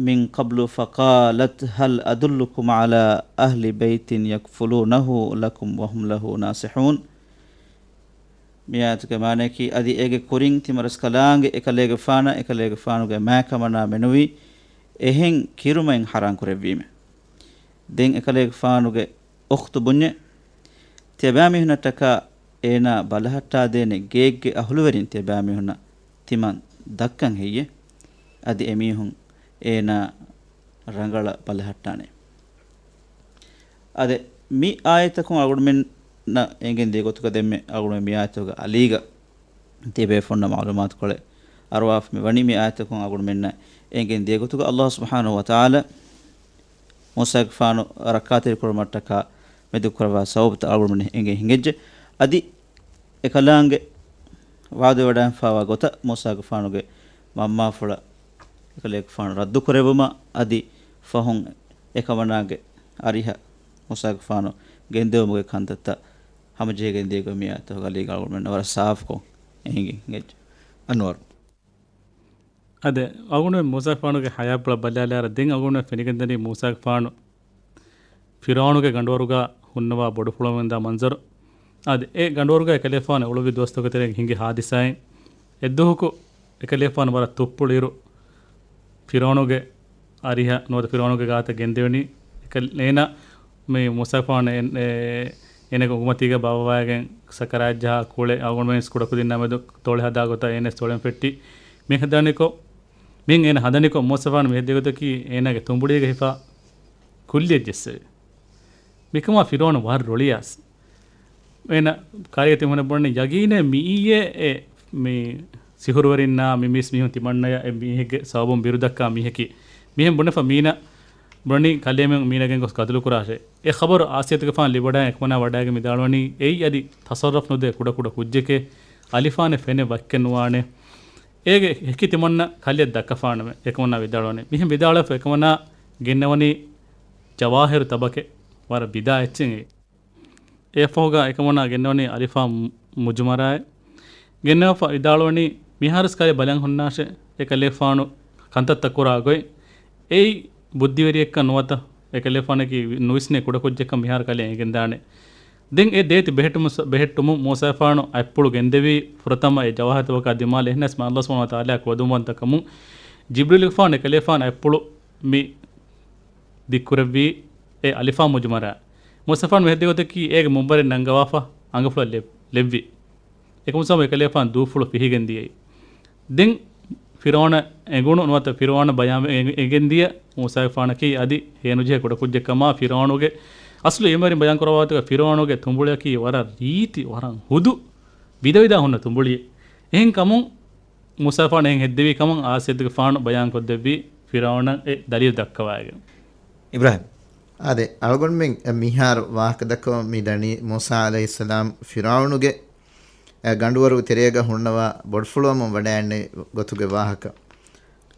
من قبل فقالت هل أدلكم على أهل بيت يكفلونه لكم وهم له ناصحون. މި އާޔަތުގެ މާނަޔަކީ، އަދި އޭގެ ކުރިން ތިމަރަސްކަލާނގެ އެކަލޭގެފާނަށް އެކަލޭގެފާނުގެ މާކަމަނާ މެނުވީ އެހެން ކިރުމައިން ޙަރާން ކުރެއްވީމެ. ދެން އެކަލޭގެފާނުގެ އުޚްތު ބުންޏެ، ތިޔަބައިމީހުންނަށްޓަކާ އޭނާ ބަލަހައްޓާދޭނެ ގެއެއްގެ އަހުލުވެރިން ތިޔަބައިމީހުންނަށް ތިމަން ދައްކަން ހެއްޔޭ؟ އަދި އެމީހުން އޭނާ ރަނގަޅަށް ބަލަހައްޓާނެ. އާދެ، މި އާޔަތަކުން އަޅުގަނޑުމެންނަށް އެނގެން ދިޔަ ގޮތުގަ ދެންމެ އަޅުގަނޑުމެން މި އާޔަތުގެ އަލީގަ ތިބޭފުންނަށް މަޢުލޫމާތުކޮޅެއް އަރުވާފަ މި ވަނީ. މި އާޔަތަކުން އަޅުގަނޑުމެންނަށް އެނގެން ދިޔަ ގޮތުގަ ﷲ ސުބްޙާނަހޫ ވަތަޢާލާ މޫސާގެފާނު ރައްކާތެރިކުރުމަށްޓަކާ މެދުކުރައްވާ ސަބަބުތައް އަޅުގަނޑުމެން އެނގެން ހިނގައްޖެ. އަދި އެކަލާނގެ ވާދަވެވަޑައިންފާވާ ގޮތަށް މޫސާގެފާނުގެ މަންމާފުޅަށް އެކަލޭގެފާނު ރައްދުކުރެއްވުމަށް އަދި ފަހުން އެކަމަނާގެ އަރިހަށް މޫސާގެފާނު ގެންދެވުމުގެ ކަންތައްތައް ހަމަޖެހިގެން ދިޔަ ގޮތް މި އާޔަތުގެ އަލީގަ އަޅުގަނޑުމެންނަށް ވަރަށް ސާފުކޮށް އެނގި ހިނގައްޖެ. އަންވަރު. އާދެ، އަޅުގަނޑުމެން މޫސާގެފާނުގެ ޙަޔާތްޕުޅަށް ބަލާލާއިރަށް ދެން އަޅުގަނޑުމެން ފެނިގެންދަނީ މޫސާގެފާނު ފިރްޢައުނުގެ ގަނޑުވަރުގަ ހުންނަވާ ބޮޑުފުޅުވަމުންދާ މަންޒަރު. އާދެ، އެ ގަނޑުވަރުގަ އެކަލޭގެފާނު އުޅުއްވި ދުވަސްތަކުގެ ތެރެއިން ހިނގި ހާދިސާއިން އެއްދުވަހަކު އެކަލޭގެފާނު ވަރަށް ތުއްޕުޅިއިރު، ފިރްޢައުނުގެ އަރިހަށް ނުވަތަ ފިރްޢައުނުގެ ގާތަށް ގެންދެވެނީ. އެކަ-، އޭނާ މި މޫސާގެފާނު އެ-، އެ-، އޭނާގެ އުނގުމަތީގަ ބާއްވަވާގެން ސަކަރާތް ޖަހާ ކުޅެ އަޅުގަނޑުމެން ކުޑަކުދިންނާ މެދު ތޮޅެއް ހަދާ ގޮތަށް އޭނަ ތޮޅެއް ފެއްޓި. މި ހަދާނެކޮށް، މި އޭނަ ހަދަނިކޮށް މޫސާގެފާނު މި ހެއްދެވި ގޮތަކީ އޭނާގެ ތުނބުޅީގަ ހިފާ ކުއްލިއެއް ޖެއްސެވި. މިކަމާ ފިރްޢައުނު ވަރަށް ރޮޅިއައިސް. އޭނަ ކާރިގަ ތިބުނަ ބުނަނީ ޔަގީނޭ މިއީއޭ އެ މި ސިހުރުވެރިންނާ މި މީސް މީހުން ތިމަންނަޔަށް އެ މީހެއްގެ ސަބަބުން ބިރުދައްކާ މީހަކީ. މިހެން ބުނެފަ މީނަ ބުނަނީ ކަލޭމެން މީނަ ގެންގޮސް ގަތުލުކުރާށޭ. އެ ޚަބަރު އާސިޔަތުގެފާނު ލިބިވަޑައި އެކަމަނާ ވަޑައިގެން ވިދާޅުވަނީ އެއީ އަދި ތަޞައްރަފް ނުދޭ ކުޑަކުޑަ ކުއްޖެކޭ. އަލިފާނެއް ފެނެ ވައްކެއް ނުވާނެ. އޭގެ ހެކި ތިމަންނަ ކަލެއް ދައްކަފާނަމޭ. އެކަމަނާ ވިދާޅުވަނީ. މިހެން ވިދާޅުވެފަ އެކަމަނާ ގެންނަވަނީ ޖަވާހިރު ތަބަކެއް ވަރަށް ބިދާ އެއްޗެއް. އެއަށްފަހުގަ އެކަމަނާ ގެންނަވަނީ އަލިފާން މު-، މުޖުމަރާއެއް. ގެންނަވަފަ ވިދާޅުވަނީ މިހާރުސް ކަލެ ބަލަން ހުންނާށެ އެކަލޭފާނު ކަންތައްތައް ކުރާ ގޮތް. އެއީ ބުއްދިވެރިއެއްކަން ނުވަތަ އެކަލޭފާނަކީ ނުވިސްނޭ ކުޑަކުއްޖެއްކަން މިހާރު ކަލޭ އެނގެންދާނެ. ދެން އެ ދޭތި ބެހެއްޓުމު-، ބެހެއްޓުމުން މޫސާފާނު އަތްޕުޅު ގެންދެވީ ފުރަތަމަ އެ ޖަވާހިރު ތަބަކާ ދިމާލަށް. އެހެނަސް މާ ﷲ ސުބްޙާނަހޫ ވަތަޢާލާ ކުވަދުންވަންތަ ކަމުން ޖިބްރީލުގެފާނު އެކަލޭފާނު އަތްޕުޅު މި ދިއްކުރެއްވީ އެ އަލިފާން މުޖުމަރާ. މޫސާފާނު މިހެއްދެ ގޮތަކީ އޭގެ މުންބަރެއް ނަންގަވާފަ އަނގަފުޅަށް ލެ-، ލެއްވި. އެކަމު ސަބަބުން އެކަލޭފާނު ދޫފުޅު ފިހިގެން ދިޔައީ. ދެން ފިރުޢައުނަށް އެނގުނު ނުވަތަ ފިރުޢައުނަށް ބަޔާން އެ-، އެނގެން ދިޔަ މޫސާގެފާނަކީ އަދި ހޭނުޖެހޭ ކުޑަކުއްޖެއް ކަމާ ފިރުޢައުނުގެ އަސްލު އެމަރިން ބަޔާން ކުރައްވާތަކަށް ފިރުޢައުނުގެ ތުނބުޅަކީ ވަރަށް ރީތި ވަރަށް ހުދު ވިދަވިދާ ހުންނަ ތުނބުޅިއެއް. އެހެން ކަމުން މޫސާފާނު އެހެން ހެއްދެވީ ކަމަށް އާސިޔަތުގެފާނު ބަޔާންކޮށްދެއްވީ ފިރުޢައުނަށް އެ ދަލީލު ދައްކަވައިގެން. އިބްރާހިމް. އާދެ، އަޅުގަނޑުމެން މިހާރު ވާހަކަ ދައްކަމުން މި ދަނީ މޫސާ ޢަލައިހިއްސަލާމް ފިރުޢައުނުގެ ގަނޑުވަރު ތެރޭގަ ހުންނަވާ ބޮޑުފުޅުވަމުން ވަޑައިގެންނެވި ގޮތުގެ ވާހަކަ.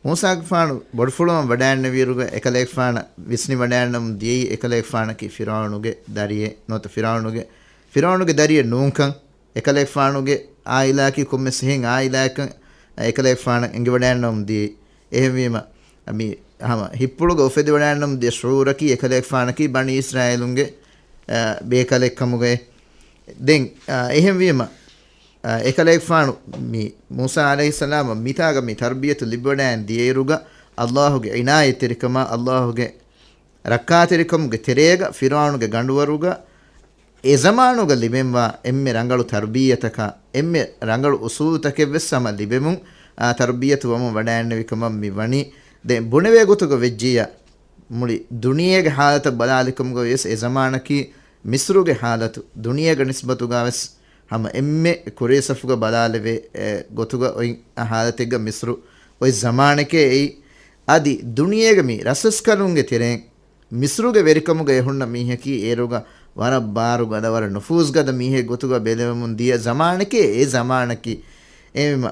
މޫސާގެފާނު ބޮޑުފުޅުވަމުން ވަޑައިގެންނެވިއިރުގަ އެކަލޭގެފާނަށް ވިސްނިވަޑައިގަންނަވަމުން ދިޔައީ އެކަލޭގެފާނަކީ ފިރުޢައުނުގެ ދަރިއެއް ނުވަތަ ފިރުޢައުނުގެ، ފިރުޢައުނުގެ ދަރިއެއް ނޫންކަން. އެކަލޭގެފާނުގެ އާއިލާއަކީ ކޮންމެސް އެހެން އާއިލާއަކަށް އެކަލޭގެފާނަށް އެނގިވަޑައިގަންނަވަމުން ދިޔައީ. އެހެންވީމަ، މި ހަމަ ހިތްޕުޅުގަ އުފެދިވަޑައިގަންނަވަމުން ދިޔަ ޝުޢޫރަކީ އެކަލޭގެފާނަކީ ބަނީ އިސްރާއީލުންގެ، އަ، ބޭކަލެއްކަމުގައި. ދެން، އަ، އެހެންވީމަ، އަ، އެކަލޭގެފާނު މި މޫސާ ޢަލައިހިއްސަލާމަށް މިތާގަ މި ތަރުބިޔަތު ލިބިވަޑައިގެން ދިޔައިރުގަ ﷲ ގެ ޢިނާޔަތްތެރިކަމާ ﷲ ގެ ރައްކާތެރިކަމުގެ ތެރޭގަ ފިރުޢައުނުގެ ގަނޑުވަރުގަ އެ ޒަމާނުގަ ލިބެންވާ އެންމެ ރަނގަޅު ތަރުބިއްޔަތަކާ، އެންމެ ރަނގަޅު އުސޫލުތަކެއްވެސް ހަމަ ލިބެމުން، އާ، ތަރުބިއްޔަތު ވަމުން ވަޑައިގެންނެވި ކަމަށް މި ވަނީ. ދެން ބުނެވޭ ގޮތުގަ ވެއްޖިއްޔާ، މުޅި ދުނިޔޭގެ ހާލަތަށް ބަލާލިކަމުގަ ވިޔަސް އެ ޒަމާނަކީ މިސްރުގެ ހާލަތު ދުނިޔޭގެ ނިސްބަތުގަވެސް ހަމަ އެންމެ ކުރީ ސަފުގަ ބަލާލެވޭ، އެ، ގޮތުގަ އޮތް ހާލަތެއްގަ މިސްރު އޮތް ޒަމާނެކޭ އެއީ. އަދި ދުނިޔޭގެ މި ރަސްރަސްކަލުންގެ ތެރެއިން މިސްރުގެ ވެރިކަމުގަ އެ ހުންނަ މީހަކީ އޭރުގަ ވަރަށް ބާރުގަދަ، ވަރަށް ނުފޫޒުގަދަ މީހެއް ގޮތުގަ ބެލެވެމުން ދިޔަ ޒަމާނެކޭ އެ ޒަމާނަކީ. އެހެންވީމަ،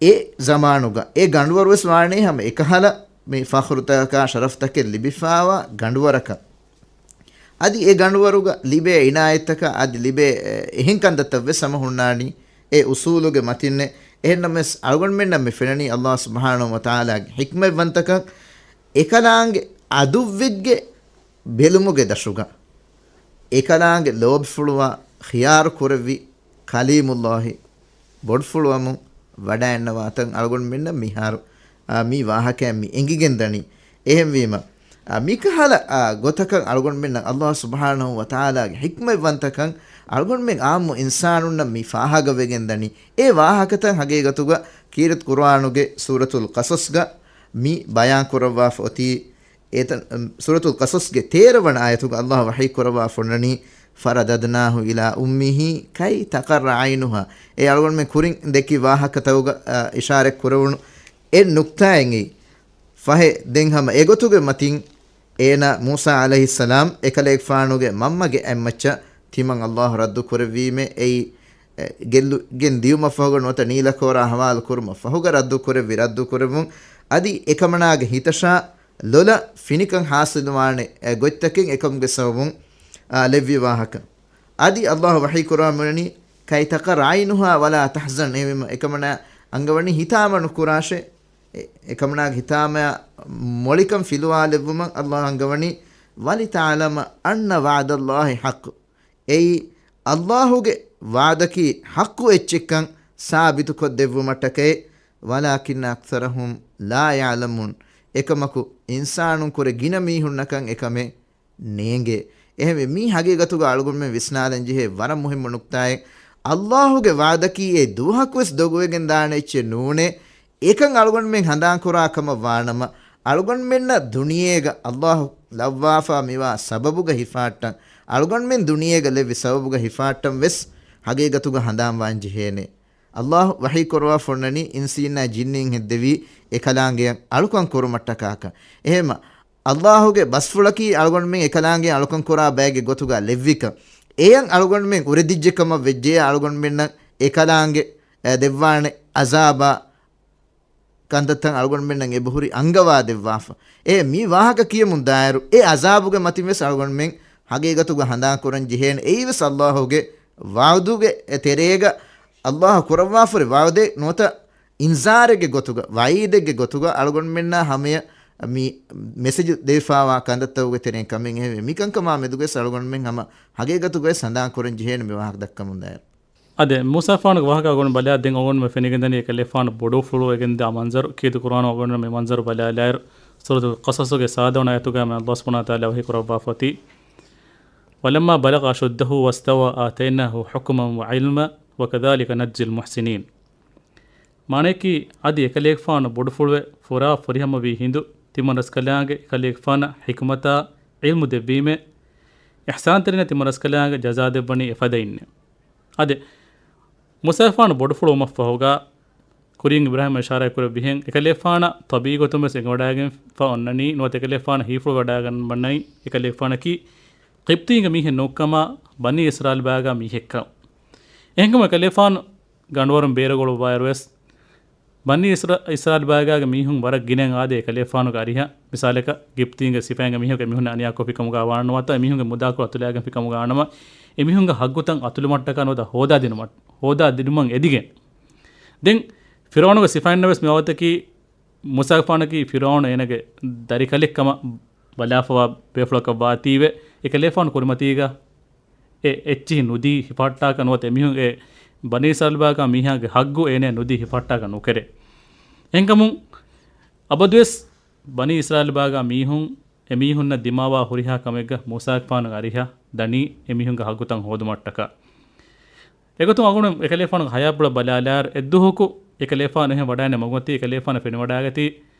އެ ޒަމާނުގަ އެ ގަނޑުވަރުވެސް ވާނީ ހަމަ އެކަހަލަ މި ފަޚުރުތަކާ ޝަރަފްތަކެއް ލިބިފާވާ ގަނޑުވަރަކަށް. އަދި އެ ގަނޑުވަރުގަ ލިބޭ އިނާޔަތްތަކާ އަދި ލިބޭ އެ އެހެން ކަންތައްތައްވެސް ހަމަ ހުންނާނީ އެ އުސޫލުގެ މަތިންނޭ. އެހެންނަމަވެސް އަޅުގަނޑުމެންނަށް މި ފެންނަނީ ﷲ ސުބްޙާނަހޫ ވަތަޢާލާގެ ޙިކްމަތްވަންތަކަން އެކަލާނގެ އަދުއްވެއްގެ ބެލުމުގެ ދަށުގަ އެކަލާނގެ ލޯބިފުޅުވާ ޚިޔާރު ކުރެއްވި ކަލީމުﷲ ބޮޑުފުޅުވަމުން ވަޑައިގަންނަވާތަން އަޅުގަނޑުމެންނަށް މިހާރު، އާ، މި ވާހަކައިން މި އެނގިގެން ދަނީ. އެހެންވީމަ، އާ، މިކަހަލަ، އާ، ގޮތަކަށް އަޅުގަނޑުމެންނަށް ﷲ ސުބްޙާނަހޫ ވަތަޢާލާގެ ޙިކްމަތްވަންތަކަން އަޅުގަނޑުމެން ޢާއްމު އިންސާނުންނަށް މި ފާހަގަވެގެން ދަނީ. އެ ވާހަކަތައް ހަގީގަތުގަ ކީރިތި ޤުރުއާނުގެ ސޫރަތުލް ޤަޞަޞްގަ މި ބަޔާން ކުރައްވާފަ އޮތީ. އެތަން، ސޫރަތުލް ޤަޞަޞްގެ ތޭރަ ވަނަ އާޔަތުގަ ﷲ ވަޙީ ކުރައްވާފަ އޮންނަނީ، فرددناه إلى أمه كي تقر عينها. އެ އަޅުގަނޑުމެން ކުރިން ދެއްކި ވާހަކަތަކުގަ، އަ، އިޝާރަތް ކުރެވުނު އެއް ނުކްތާއެއް އެއީ. ފަހެ، ދެން ހަމަ އެގޮތުގެ މަތިން އޭނާ މޫސާ ޢަލައިހިއްސަލާމް އެކަލޭގެފާނުގެ މަންމަގެ އަތްމައްޗަށް ތިމަން ﷲ ރައްދު ކުރެއްވީމޭ. އެއީ، އެ، ގެއްލުގެން ދިޔުމަށް ފަހުގަ ނުވަތަ ނީލަކޯރާ ހަވާލު ކުރުމަށް ފަހުގަ ރައްދު ކުރެއްވި، ރައްދު ކުރެއްވުން އަދި އެކަމަނާގެ ހިތަށާ ލޮލަށް ފިނިކަން ޙާޞިލުވާނެ، އެ، ގޮތްތަކެއް އެކަމުގެ ސަބަބުން، އާ، ލެއްވި ވާހަކަ. އަދި ﷲ ވަޙީ ކުރައްވަމުން ވަނީ، كي تقر عينها ولا تحزن. އެހެންވީމަ، އެކަމަނާ އަންގަވަނީ ހިތާމަ ނުކުރާށޭ. އެ، އެކަމަނާގެ ހިތާމަޔާ މޮޅިކަން ފިލުވާލެއްވުމަށް ﷲ އަންގަވަނީ، ولتعلم أن وعد الله حق. އެއީ، ﷲ ގެ ވަޢުދަކީ ޙައްޤު އެއްޗެއްކަން ސާބިތުކޮށްދެއްވުމަށްޓަކައި، ولكن أكثرهم لا يعلمون. އެކަމަކު، އިންސާނުންކުރެ ގިނަ މީހުންނަކަށް އެކަމެއް ނޭނގޭ. އެހެންވެ، މީ ހަގީގަތުގަ އަޅުގަނޑުމެން ވިސްނާލަން ޖެހޭ ވަރަށް މުހިއްމު ނުކްތާއެއް. ﷲ ގެ ވަޢުދަކީ އެއް ދުވަހަކުވެސް ދޮގުވެގެން ދާނެ އެއްޗެއް ނޫނޭ. އެކަން އަޅުގަނޑުމެން ހަނދާންކުރާ ކަމަށް ވާނަމަ، އަޅުގަނޑުމެންނަށް ދުނިޔޭގަ ﷲ ލައްވާފާ މިވާ ސަބަބުގަ ހިފާއްޓަން، އަޅުގަނޑުމެން ދުނިޔޭގަ ލެއްވި ސަބަބުގަ ހިފާއްޓަން ވެސް ހަގީގަތުގަ ހަނދާންވާން ޖެހޭނެ. ﷲ ވަޙީ ކުރައްވާފަ އޮންނަނީ އިންސީންނާ ޖިންނީން ހެއްދެވީ އެކަލާނގެއަށް އަޅުކަން ކުރުމަށްޓަކާކަން. އެހެންމަ، ﷲ ގެ ބަސްފުޅަކީ އަޅުގަނޑުމެން އެކަލާނގެ އަޅުކަން ކުރާ ބައެއްގެ ގޮތުގަ ލެއްވިކަން. އެޔަށް އަޅުގަނޑުމެން އުރެދިއްޖެ ކަމަށް ވެއްޖެޔާ އަޅުގަނޑުމެންނަށް އެކަލާނގެ، އެ، ދެއްވާނެ އަޒާބާ ކަންތައްތައް އަޅުގަނޑުމެންނަށް އެބަހުރި އަންގަވާ ދެއްވާފަ. އެ މި ވާހަކަ ކިޔަމުން ދާއިރު، އެ އަޒާބުގެ މަތިން ވެސް އަޅުގަނޑުމެން ހަގީގަތުގަ ހަނދާން ކުރަން ޖެހޭނެ. އެއީ ވެސް އައްލާހުގެ ވަޢުދުގެ ތެރޭގަ އައްލާހު ކުރައްވާފަ ހުރި ވަޢުދެއް ނުވަތަ އިންޒާރެއްގެ ގޮތުގަ، ވަޢީދެއްގެ ގޮތުގަ އަޅުގަނޑުމެންނާ ހަމަޔަށް މި މެސެޖު ދެވިފާވާ ކަންތައްތަކުގެ ތެރެއިން ކަމެއް އެހެންވެ. މިކަންކަމާ މެދުގަވެސް އަޅުގަނޑުމެން ހަމަ ހަގީގަތުގަވެސް ހަނދާން ކުރަން ޖެހޭނެ މި ވާހަކަ ދައްކަމުން ދާއިރު. އާދެ، މޫސާފާނުގެ ވާހަކަ އަޅުގަނޑު ބަލާ ދެން އަޅުގަނޑުމެން ފެނިގެންދަނީ އެކަލޭފާނު ބޮޑުފުޅުވެގެންދާ މަންޒަރު. ކީރިތި ޤުރުއާނު އަޅުގަނޑު މި މަންޒަރު ބަލާލާއިރު، ސޫރަތުލް ޤަޞަޞުގެ ސާދަވަނަ އާޔަތުގަ މި އައްލާހު ސުބްޙާނަހޫ ވަތަޢާލާ ވަޙީ ކުރައްވާފަ އޮތީ، ولما بلغ أشده واستوى آتيناه حكما وعلما وكذلك نجزي المحسنين. މާނަޔަކީ، އަދި އެކަލޭގެފާނު ބޮޑުފުޅުވެ ފުރާ ފުރިހަމަވީ ހިނދު، ތިމަން ރަސްކަލާނގެ އެކަލޭގެފާނަށް ޙިކުމަތާ ޢިލްމު ދެއްވީމޭ، އިޙްސާންތެރިންނަށް ތިމަން ރަސްކަލާނގެ ޖަޒާ ދެއްވަނީ އެފަދައިންނޭ. އާދެ، މޫސާގެފާނު ބޮޑުފުޅުވުމަށްފަހުގަ، ކުރިން އިބްރާހީމް އިޝާރާތްކުރެއްވިހެން، އެކަލޭގެފާނަށް ޠަބީޢީ ގޮތުން ވެސް އެނގިވަޑައިގެންފަ އޮންނަނީ، ނުވަތަ އެކަލޭގެފާނަށް ހީފުޅުވަޑައިގަންނަނީ، އެކަލޭގެފާނަކީ ޤިބްޠީންގެ މީހެއް ނޫންކަމާ، ބަނީ އިސްރާއީލް ބާގާ މީހެއްކަން. އެހެންކަމުން އެކަލޭގެފާނު ގަނޑުވަރުން ބޭރުގަޅުއްވާއިރުވެސް، ބަނީ އިސްރާ-، އިސްރާއީލް ބާގާގެ މީހުން ވަރަށް ގިނައިން އާދޭ އެކަލޭގެފާނުގެ އަރިހަށް. މިސާލަކަށް، ގިބްޠީންގެ ސިފައިންގެ މީހަކު އެމީހުންނަށް އަނިޔާކޮށްފި ކަމުގަ ވާނަމަ ނުވަތަ އެމީހުންގެ މުދާކޮޅު އަތުލައިގެންފި ކަމުގަ ވާނަމަ، އެމީހުންގެ ހައްގުތައް އަތުލުމަށްޓަކާ ނުވަތަ ހޯދާދިނުމަށް، ހޯދާދިނުމަށް އެދިގެން. ދެން ފިރުޢައުނުގެ ސިފައިންނަށް ވެސް މި ވަގުތަކީ މޫސާގެފާނަކީ ފިރުޢައުނު އޭނަގެ ދަރިކަލެއްކަމަށް ބަލާފަވާ ބޭފުޅަކަށް ވާތީވެ، އެކަލޭގެފާނު ކުރިމަތީގަ އެ އެއްޗިހި ނުދީ ހިފަހައްޓާކަށް ނުވަތަ އެމީހުން އެ ބަނީ އިސްރާއީލް ބާގާ މީހާގެ ހައްގު އޭނަ ނުދީ ހިފަހައްޓާކަށް ނުކެރޭ. އެހެންކަމުން އަބަދުވެސް ބަނީ އިސްރާއީލް ބާގާ މީހުން އެމީހުންނަށް ދިމާވާ ހުރިހާ ކަމެއްގަ މޫސާގެފާނުގެ އަރިހަށް ދަނީ އެމީހުންގެ ހައްގުތައް ހޯދުމަށްޓަކާ. އެގޮތުން އަޅުގަނޑު އެކަލޭގެފާނުގެ ޙަޔާތްޕުޅަށް ބަލާލާއިރު، އެއްދުވަހަކު އެކަލޭގެފާނު އެހެން ވަޑައިގެން މަގުމަތީ އެކަލޭގެފާނަށް ފެނިވަޑައިގަތީ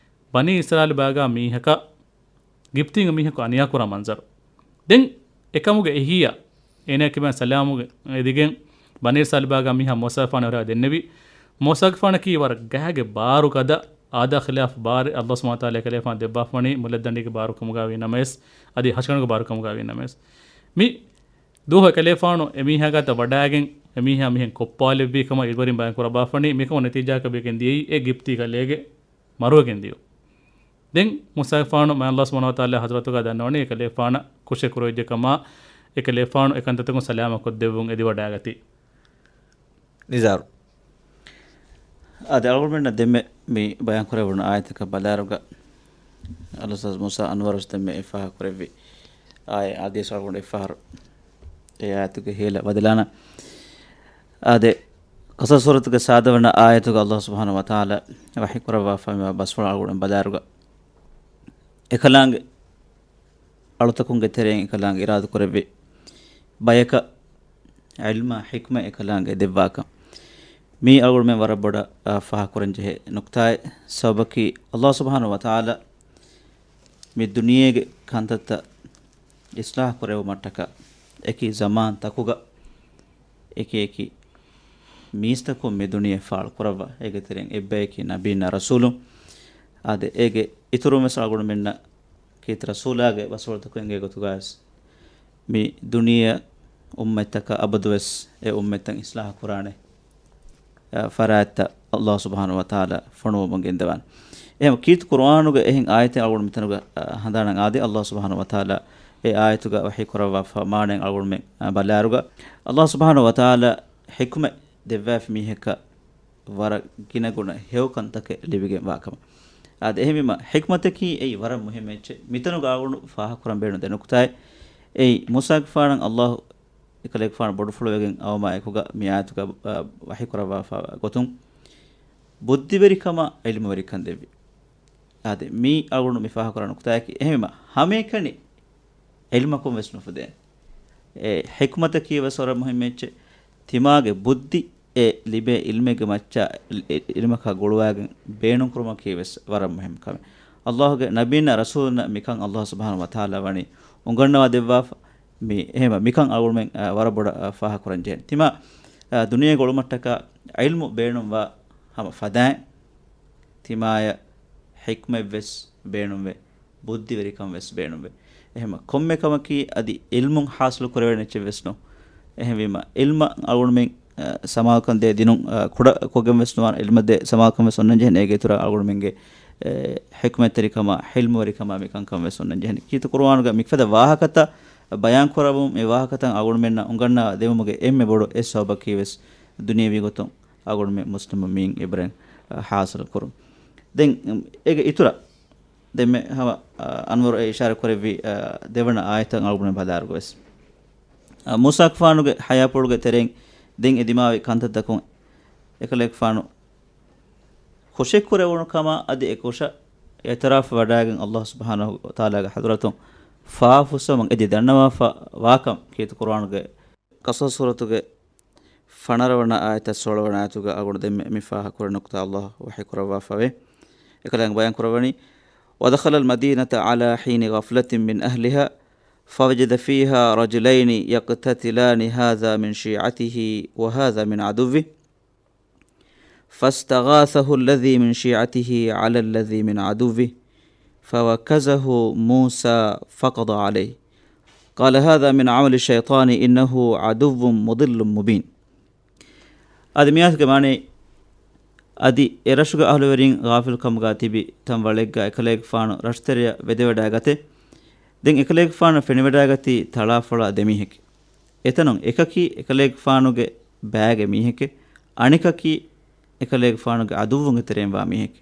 ބަނީ އިސްރާއީލް ބާގާ މީހަކަށް ގިބްޠީންގެ މީހަކު އަނިޔާކުރާ މަންޒަރު. ދެން އެކަމުގެ އެހީއަށް އޭނައަށް ކިބައިން ސަލާމުގެ އެދިގެން ބަނީ އިސްރާއީލް ބާގާ މީހާ މޫސާގެފާނަށް އެހުރާ ދެންނެވި. މޫސާގެފާނަކީ ވަރަށް ގަހަގެ ބާރު ގަދަ، އާދާ ޚިލާފު ބާރެއް އައްލާހު ސުބްޙާނަހޫ ވަތަޢާލާ އެކަލޭގެފާނަށް ދެއްވާފަ ވަނީ މުލައްދަނޑީގެ ބާރު ކަމުގަ ވީ ނަމަވެސް، އަދި ހަށިގަނޑުގެ ބާރު ކަމުގަ ވީ ނަމަވެސް. މި ދުވަހު އެކަލޭގެފާނު އެމީހާގާތަށް ވަޑައިގެން އެމީހާ މިހެން ކޮށްޕާލެއްވީ ކަމަށް އިރުވެރިން ބަޔާން ކުރައްވާފަ ވަނީ. މިކަމުގެ ނަތީޖާއަކަށް ވެގެން ދިޔައީ އެ ގިބްޠީ ކަލޭގެ މަރުވެގެން ދިޔުން. ދެން މޫސާގެފާނު މާތް އައްލާހު ސުބްޙާނަހޫ ވަތަޢާލާ ޙަޟްރަތުގަ ދަންނަވަނީ އެކަލޭގެފާނަށް ކުށެއް ކުރެވިއްޖެ ކަމަށް، އެކަލޭގެފާނު އެކަންތައްތަކުން ސަލާމަތްކޮށްދެއްވުން އެދިވަޑައިގަތީ. ނިޒާރު. އާދެ، އަޅުގަނޑުމެންނަށް ދެންމެ މި ބަޔާންކުރެވުނު އާޔަތަކަށް ބަލާއިރުގަ، އަލްއުސްތާޛު މޫސާ އަންވަރު ދެންމެ އެއްފަހަރު ކުރެއްވި އާޔަތް އަދިވެސް އަޅުގަނޑު އެއްފަހަރު އެ އާޔަތުގެ ހޭލަ ބަދަލާނަން. އާދެ، ޤަޞަޞް ސޫރަތުގެ ސާދަވަނަ އާޔަތުގަ އަލްލާހު ސުބްޙާނަހޫ ވަތަޢާލާ ވަޙީ ކުރައްވާފަ މިވާ ބަސްފުޅު އަޅުގަނޑު ބަލާއިރުގަ، އެކަލާނގެ އަޅުތަކުންގެ ތެރެއިން އެކަލާނގެ އިރާދަކުރެއްވި ބަޔަކަށް ޢިލްމާ ޙިކްމަތް އެކަލާނގެ ދެއްވާކަން. މީ އަޅުގަނޑުމެން ވަރަށް ބޮޑަށް، އާ، ފާހަގަކުރަންޖެހޭ ނުކްތާއެއް. ސަބަބަކީ އަލްލާހު ސުބްޙާނަހޫ ވަތަޢާލާ މި ދުނިޔޭގެ ކަންތައްތައް އިޞްލާޙު ކުރެވުމަށްޓަކާ އެކި ޒަމާންތަކުގަ އެކި އެކި މީސްތަކުން މި ދުނިޔެ ފާޅު ކުރައްވާ، އޭގެ ތެރެއިން އެއްބަޔަކީ ނަބީންނާ ރަސޫލުން. އާދެ، އޭގެ އިތުރުން ވެސް އަޅުގަނޑުމެންނަށް ކީރިތި ރަސޫލާގެ ބަސްފުޅުތަކުން އެނގޭ ގޮތުގައި ވެސް، މި ދުނިޔެ އުއްމަތްތަކަށް އަބަދުވެސް އެ އުއްމަތްތައް އިޞްލާޙު ކުރާނެ، އަ، ފަރާތްތައް އަލްލާހު ސުބްޙާނަހޫ ވަތަޢާލާ ފޮނުވަމުން ގެންދަވާނެ. އެހެން ކީރިތި ޤުރުއާނުގެ އެހެން އާޔަތެއް އަޅުގަނޑު މިތަނުގަ، އަ، ހަނދާނަށް އާދޭ، އަލްލާހު ސުބްޙާނަހޫ ވަތަޢާލާ އެ އާޔަތުގަ ވަޙީ ކުރައްވާފަ މާނައެއް އަޅުގަނޑުމެން، އަ، ބަލާއިރުގަ، އަލްލާހު ސުބްޙާނަހޫ ވަތަޢާލާ ޙިކްމަތް ދެއްވާފި މީހަކަށް ވަރަށް ގިނަގުނަ ހެޔޮކަންތަކެއް ލިބިގެން ވާކަމަށް. އާދެ، އެހެންވީމަ، ޙިކްމަތަކީ އެއީ ވަރަށް މުހިއްމު އެއްޗެއް. މިތަނުގަ އަޅުގަނޑު ފާހަގަކުރަން ބޭނުން ދެ ނުކުތާއެއް. އެއީ، މޫސާގެފާނަށް އަލްލާހު އެކަލޭގެފާނު ބޮޑުފުޅުވެގެން އައުމާ އެކުގަ މި އާޔަތުގަ، އަ، ވަޙީ ކުރައްވާފަ ގޮތުން، ބުއްދިވެރިކަމާ ޢިލްމުވެރިކަން ދެއްވި. އާދެ، މީ އަޅުގަނޑު މި ފާހަގަކުރާ ނުކުތާއަކީ. އެހެންވީމަ، ހަމައެކަނި ޢިލްމަކުން ވެސް ނުފުދޭނެ. އެ ޙިކްމަތަކީ ވެސް ވަރަށް މުހިއްމު އެއްޗެއް. ތިމާގެ ބުއްދި އެ ލިބޭ ޢިލްމެއްގެ މައްޗަށް އެ ޢިލްމަކާ ގުޅުވާގެން ބޭނުންކުރުމަކީ ވެސް ވަރަށް މުހިއްމު ކަމެއް. އަލްލާހުގެ ނަބީންނާ ރަސޫލުންނަށް މިކަން އަލްލާހު ސުބްޙާނަހޫ ވަތަޢާލާ ވަނީ އުނގަންނަވާ ދެއްވާފަ. މި، އެހެންވީމަ، މިކަން އަޅުގަނޑުމެން، އަ، ވަރަށް ބޮޑަށް، އަ، ފާހަގަކުރަން ޖެހޭނެ. ތިމާ، އަ، ދުނިޔޭގަ އުޅުމަށްޓަކާ ޢިލްމު ބޭނުންވާ ހަމަ ފަދައިން ތިމާޔަށް ޙިކްމަތްވެސް ބޭނުންވޭ، ބުއްދިވެރިކަން ވެސް ބޭނުންވޭ. އެހެންވީމަ، ކޮންމެ ކަމަކީ އަދި ޢިލްމުން ޙާޞިލު ކުރެވޭނެ އެއްޗެއް ވެސް ނޫން. އެހެންވީމަ، ޢިލްމަށް އަޅުގަނޑުމެން ސަމާލުކަން ދޭ ދިނުން، އަ، ކުޑަ ކޮށްގެން ވެސް ނުވާނެ، އިލްމަށް ދޭ ސަމާލުކަން ވެސް އޮންނަން ޖެހެނީ. އޭގެ އިތުރަށް އަޅުގަނޑުމެންގެ، އެ، ޙިކްމަތްތެރިކަމާ، ޙިލްމުވެރިކަމާ މި ކަންކަން ވެސް އޮންނަން ޖެހެނީ. ކީރިތި ޤުރުއާނުގަ މިފަދަ ވާހަކަތައް ބަޔާން ކުރަމުން، މި ވާހަކަތައް އަޅުގަނޑުމެންނަށް އުނގަންނަ ދެވުމުގެ އެންމެ ބޮޑު އެއް ސަބަބަކީ ވެސް ދުނިޔެވީ ގޮތުން އަޅުގަނޑުމެން މުސްލިމު މީން އިބްރަތް، އަ، ޙާޞިލު ކުރުން. ދެން އޭގެ އިތުރަށް ދެންމެ ހަމަ، އަ، އަންވަރު އެ އިޝާރަތް ކުރެއްވި، އަ، ދެވަނަ އާޔަތަށް އަޅުގަނޑުމެން ބަލާއިރުގަ ވެސް، އަ، މޫސާގެފާނުގެ ޙަޔާތްޕުޅުގެ ތެރެއިން ދެން އެ ދިމާވި ކަންތައްތަކުން އެކަލޭގެފާނު ކުށެއް ކުރެވުނު ކަމާ އަދި އެ ކުށަށް އިޢުތިރާފް ވަޑައިގެން ﷲ ސުބްޙާނަހޫ ވަތަޢާލާގެ ޙަޟްރަތުން ފާފަ ފުއްސަވަމުން އެދި ދަންނަވާފަ ވާކަން ކީރިތި ޤުރުއާނުގެ ޤަޞަޞް ސޫރަތުގެ ފަނަރަ ވަނަ އާޔަތާ ސޯޅަ ވަނަ އާޔަތުގަ އަޅުގަނޑު ދެންމެ މި ފާހަގަކުރާ ނުކުތާ ﷲ ވަޙީ ކުރައްވާފަވޭ. އެކަލާނގެ ބަޔާން ކުރައްވަނީ، ودخل المدينة على حين غفلة من أهلها فوجد فيها رجلين يقتتلان هذا من شيعته وهذا من عدوه فاستغاثه الذي من شيعته على الذي من عدوه فوكزه موسى فقضى عليه قال هذا من عمل الشيطان إنه عدو مضل مبين. އަދި މިއާޔަތުގެ މާނައީ، އަދި އެ ރަށުގެ އަހުލުވެރިން ޣާފިލުކަމުގަ ތިބި ތަން ވަޅެއްގަ އެކަލޭގެފާނު ރަށުތެރެއަށް ވެދެވަޑައިގަތެ. ދެން އެކަލޭގެފާނަށް ފެނިވަޑައިގަތީ ތަޅާފޮޅާ ދެމީހެކޭ. އެތަނުން އެކަކީ އެކަލޭގެފާނުގެ ބައިގެ މީހެކޭ، އަނެކަކީ އެކަލޭގެފާނުގެ އަދުއްވުންގެ ތެރެއިން ވާ މީހެކޭ.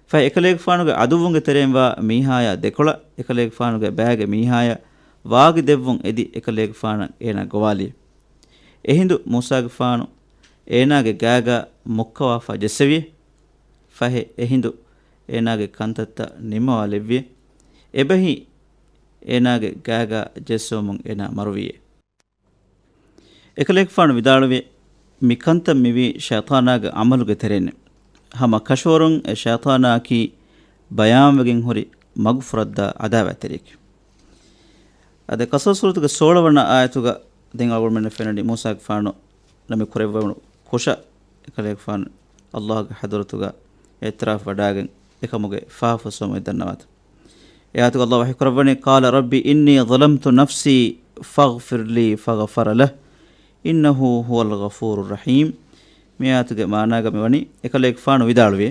ފަހެ އެކަލޭގެފާނުގެ އަދުއްވުންގެ ތެރެއިން ވާ މީހާޔާ ދެކޮޅަށް އެކަލޭގެފާނުގެ ބައިގެ މީހާޔަށް ވާގި ދެއްވުން އެދި އެކަލޭގެފާނަށް އޭނާ ގޮވާލި. އެހިނދު މޫސާގެފާނު އޭނާގެ ގާގަ މުއްކަވާފަ ޖެއްސެވި. ފަހެ އެހިނދު އޭނާގެ ކަންތައްތައް ނިންމަވާލެއްވި. އެބަހީ އޭނާގެ ގާގަ ޖެއްސެވުމުން އޭނާ މަރުވީ. އެކަލޭގެފާނު ވިދާޅުވި، މި ކަންތައް މިވީ ޝައިޠާނާގެ ޢަމަލުގެ ތެރެއިން. ހަމަ ކަށަވަރުން އެ ޝައިޠާނާއަކީ ބަޔާންވެގެން ހުރި މަގުފުރައްދާ ޢަދާވާތްތެރިއެކޭ. އަދި ޤަޞަޞް ސޫރަތުގެ ސޯޅަ ވަނަ އާޔަތުގަ ދެން އަޅުގަނޑުމެންނަށް ފެންނަނީ މޫސާގެފާނު ނަމެއް ކުރެއްވެވުނު ކުށަށް އެކަލޭގެފާނު ﷲ ގެ ޙަޟްރަތުގަ އިޢުތިރާފް ވަޑައިގެން އެކަމުގެ ފާފަ ފުއްސަވަމުން އެދި ދަންނަވާތީ. އެ އާޔަތުގަ ﷲ ވަޙީ ކުރައްވަނީ، قال رب إني ظلمت نفسي فاغفر لي فغفر له إنه هو الغفور الرحيم. މި އާޔަތުގެ މާނާގަ މިވަނީ، އެކަލޭގެފާނު ވިދާޅުވި،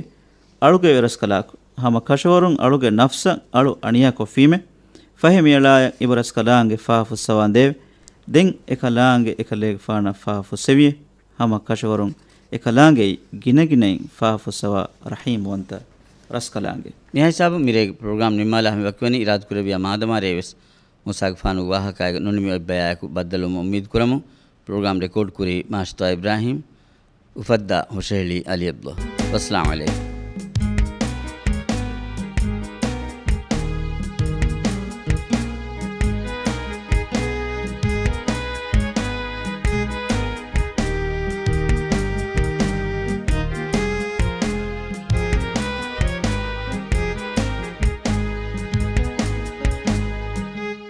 އަޅުގެ އިބަރަސްކަލާކޮ، ހަމަ ކަށަވަރުން އަޅުގެ ނަފްސަށް އަޅު އަނިޔާ ކޮށްފީމެ، ފަހެ މިއަޅާޔަށް އިބަރަސްކަލާނގެ ފާފަ ފުއްސަވާނދޭވެ. ދެން އެކަލާނގެ އެކަލޭގެފާނަށް ފާފަ ފުއްސެވިއޭ. ހަމަ ކަށަވަރުން އެކަލާނގެއީ ގިނަގިނައިން ފާފަ ފުއްސަވާ ރަޙީމްވަންތަ ރަސްކަލާނގެ. މިހާ ހިސާބުން މިރޭގެ ޕްރޮގްރާމް ނިންމާލާ ހަމަ ވަކިވަނީ. އިރާދަކުރެއްވިޔާ މާދަމާ ރޭވެސް މޫސާގެފާނުގެ ވާހަކައިގެ ނުނިމި އޮތް ބަޔާއެކު ބައްދަލުވުމަށް އުއްމީދު ކުރަމުން. ޕްރޮގްރާމް ރެކޯޑް ކުރީ މާޝްތާ އިބްރާހީމް، އުފައްދާ ހުށަހެޅީ އަލީ ޢަބްދުﷲ. ވައްސަލާމް ޢަލައިކުމް.